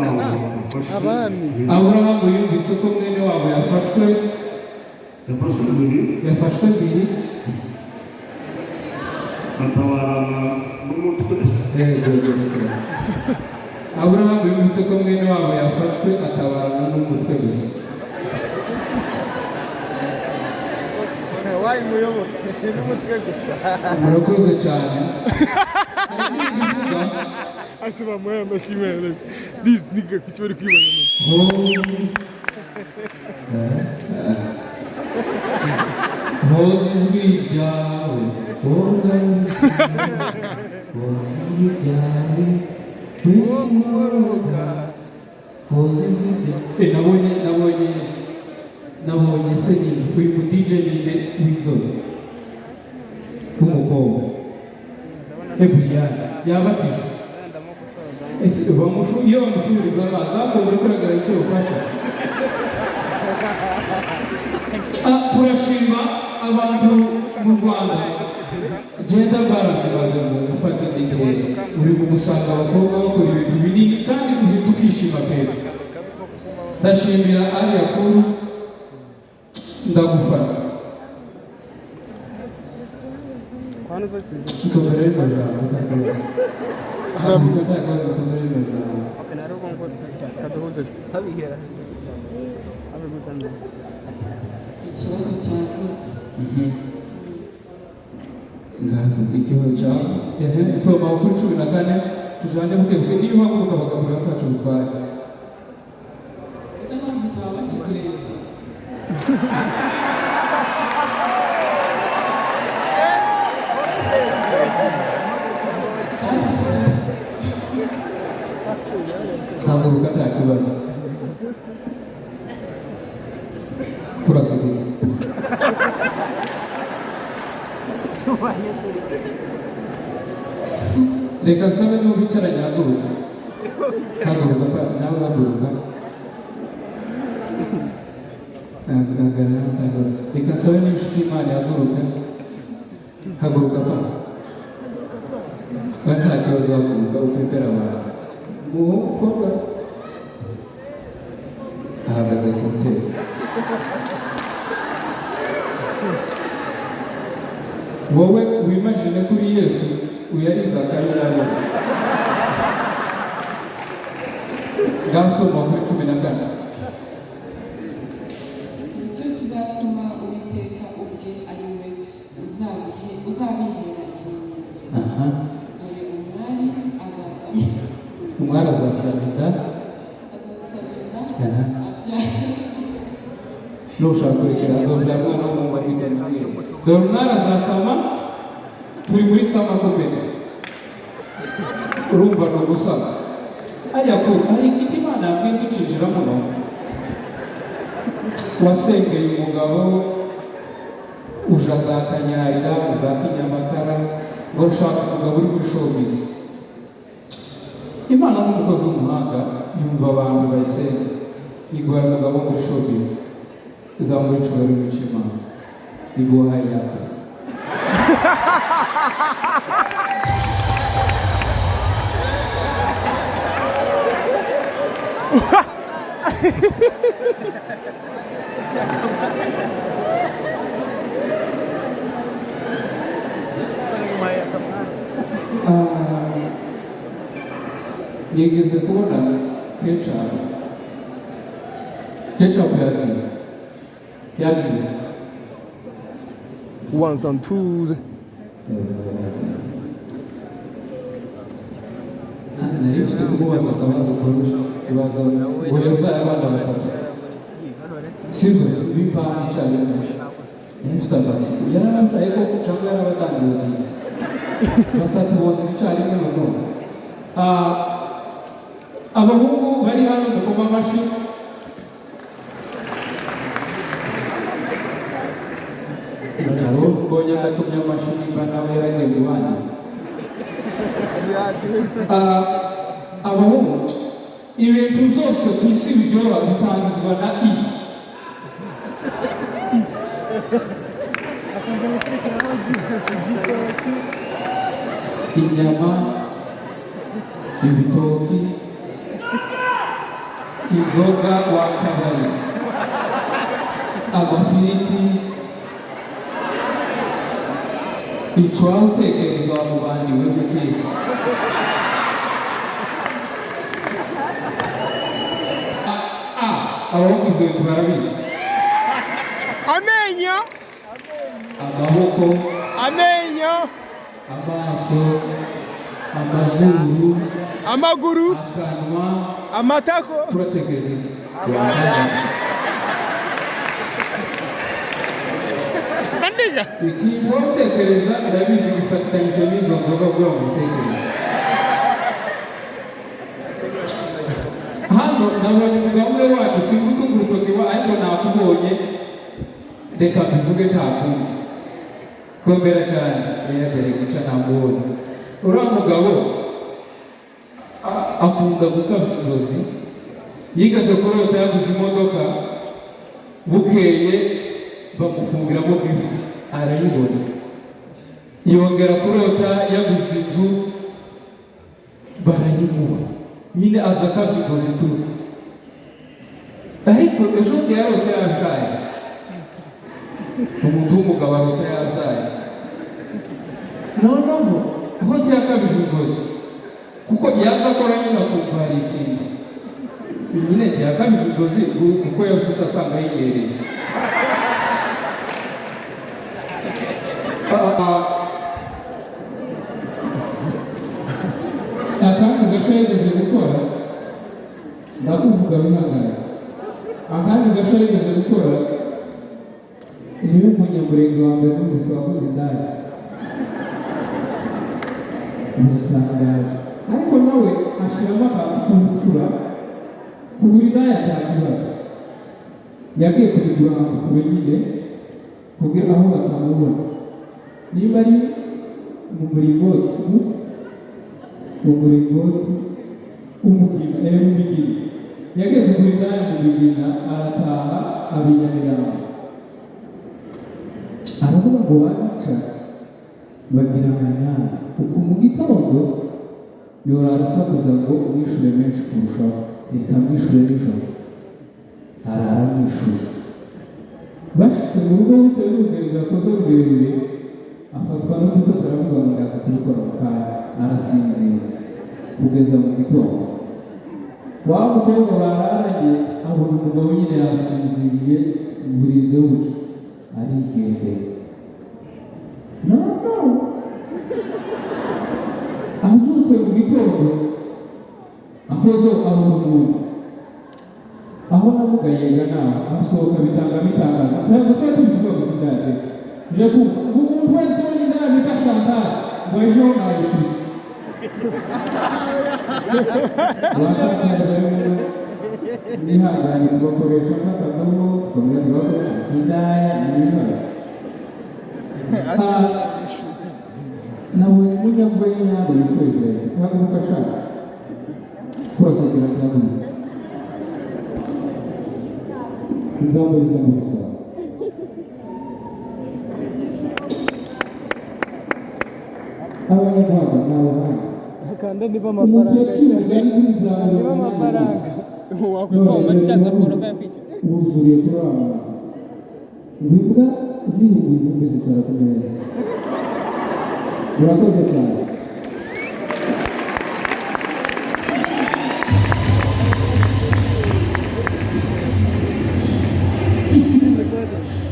Wafashwe. Abami. Aburahamu yumvise ko mwene wabo yafashwe. Yafashwe mbere. Yafashwe mbiri. Atabarana n'umutwe. Yego, yego, yego. Aburahamu yumvise ko mwene wabo yafashwe, atabarana n'umutwe gusa. Wayi muyoboke n'umutwe gusa. Murakoze cyane. Hari n'ibindi bivuga. Ase bamuhaye amashyi man. This nigga, kuki bari kwibana amashyi? Hoza ijwi ryawe, hoza, hoza ijwi ryawe, wihoroga, hoza ijwi ryawe. Nabonye se ninde uyu mu DJ, ninde w'inzobe w'umukobwa? Brian yabatijwe. Ese iyo bamushuriza amazi hakunze kugaragara icyo bufasha? Turashima abantu mu Rwanda, gender balance imaze mu gufata indi ntera. Uri mu gusanga abakobwa bakora ibintu binini kandi ibi tukishima pe. Ndashimira Alliah Cool, ndagufana. Nsomera rino jambo nta kibazo. Nta kibazo, nsomera rino jambo. Kaduhuze. Ikibazo cyavutse. Ngavuga ikibazo cyawe. Ehe, soma kuri 14, tujane buke buke. Niyo uhaguruka bakagura kacu butwaye. Ese mpamvu baba bakikurenze? Basi. Haguruka nta kibazo. Kurasiga. Reka nsabe n'uwo bicaranye haguruka. Haguruka pa, nawe haguruka. Hagarara ntahaguruka. Reka nsabe n'inshuti y'Imana ihaguruka. Haguruka pa. Ba, nta kibazo, haguruka upepera abantu. Uwo mukobwa ahagaze ku ntebe. Wowe wimagine kuri Yesu uyari Zakayo nawe. Ngasoma kuri 14. Nicyo kizatuma Uwiteka ubwe ari we uzabihera ikimenyetso. Dore umwari azasama. Umwari azasama inda. Azasama inda, abyare. Nushaka kurekera, azobyara umwana w'umuhungu amwite Emmanuel. Dore umwari azasama. Turi muri summer comedy, urumva ni ugusama. Hariya ko hari igiti Imana yabwiye gucinjira muno. Wasengeye umugabo uja za Kanyarira, za Kinyamakara, ngo ushaka umugabo uri muri showbiz. Imana n'umukozi w'umuhanga, yumva abantu bayisenga, iguhaye umugabo wo muri showbiz. Izamura icyubahiro cy'Imana, iguhaye yaka. Ah, nigeze kubona Ketchup. Ketchup yagiye. Ones and twos. Nari mfite kumubaza akabazo kurusha ibibazo ngo yabyaye abana batatu, sibyo? B'impanga icyarimwe. Nari mfite amatsiko, yarababyaye koko cyangwa yarabadownloadinze batatu bose icyarimwe? Noneho abahungu bari hano mukoma amashyi. Abo mbonye adakomye amashyi, nimba nawe yaragiye mu bandi. Abahungu, ibintu byose ku isi biryoha bitangizwa na i. Inyama, ibitoki. Inzoga wakabari, amafiriti, icwa utekereza wa mubandi we muke. Abahungu ibyo bintu barabizi. Amenyo. Amaboko. Amenyo. Amaso, amazuru. Amaguru. Akanwa. Amatako. Turatekereza iki? Andiga. Ikintu utekereza ndabizi gifatikanyije n'izo nzoga kugira ngo utekereze. Hano nabonye umugabo umwe wacu, singutunga urutoki wa, ariko nakubonye, reka mbivuge nta kundi. Komera cyane dore guca namubonye. Uriya mugabo akunda gukabya inzozi. Yigeze kurota yaguze imodoka, bukeye bamufungiramo gift arayibona. Yongera kurota yaguze inzu barayimuha. Nyine aza akabya inzozi tu. Ariko ejo bundi yarose yabyaye. Umuntu w'umugabo arota yabyaye, noneho ho ntiyakabije inzozi, kuko yaza akora nyine akumva hari ikindi. Nyine ntiyakabije inzozi kuko yabyutse asanga yibereye. Akandi gace yigeze gukora, ndakuvuga wihangane. Akandi gace yigeze gukora, niwe munyamurenge wa mbere numvise wakoze indaya, biratangaje. Ariko nawe ashiramo akantu k'ubupfura. Kugura indaya nta kibazo, yagiye kuyigura ahantu kure nyine kugira aho batamubona, niba ari mu muringoti, mu muringoti umugina, mu migina. Yagiye kugura indaya mu migina, arataha abinyamirambo, aravuga ngo banica bagira amanyanga. Uku mu gitondo yorara asakuza ngo umwishure menshi kurushaho, reka mwishure nijoro. Arara amwishuye. Bashitse mu rugo, bitewe n'urugendo yakoze rurerure, afatwa n'udutotsi, aravuga ngo ndaza kubikora mu kanya, arasinzira kugeza mu gitondo. Wa mukobwa bararanye abona umugabo nyine yasinziriye, burinze buca, arigendera. No no, abyutse mu gitondo akoze abona umuntu aho namugayenga nawe asohoka bitanga bitangaza. Ntabwo twari tubizi ko yaguze indaya. Nje kumva umuntu wese ubonye indaya bita Chantal ngo ejo nayishyura. Nihangane, tubakoresha nk'akadomo, tukomeza tubakoresha nk'indaya n'ibibazo. Nabonye umunyarwenya ngo yishoje haguruka ashaka kurasekera ntabwo nzamuriza muriza. Abanyarwanda ni abahanga. Akanda niba Umuntu amafaranga. yaciye umugani muri za Niba 80. amafaranga wakwigomba cyangwa kuyakwishyura. Wuzuriye kuri wa muntu ngo imbwa zihunguye ivumbi zicara ku meza. Murakoze cyane.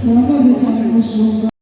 Murakoze cyane mushumba.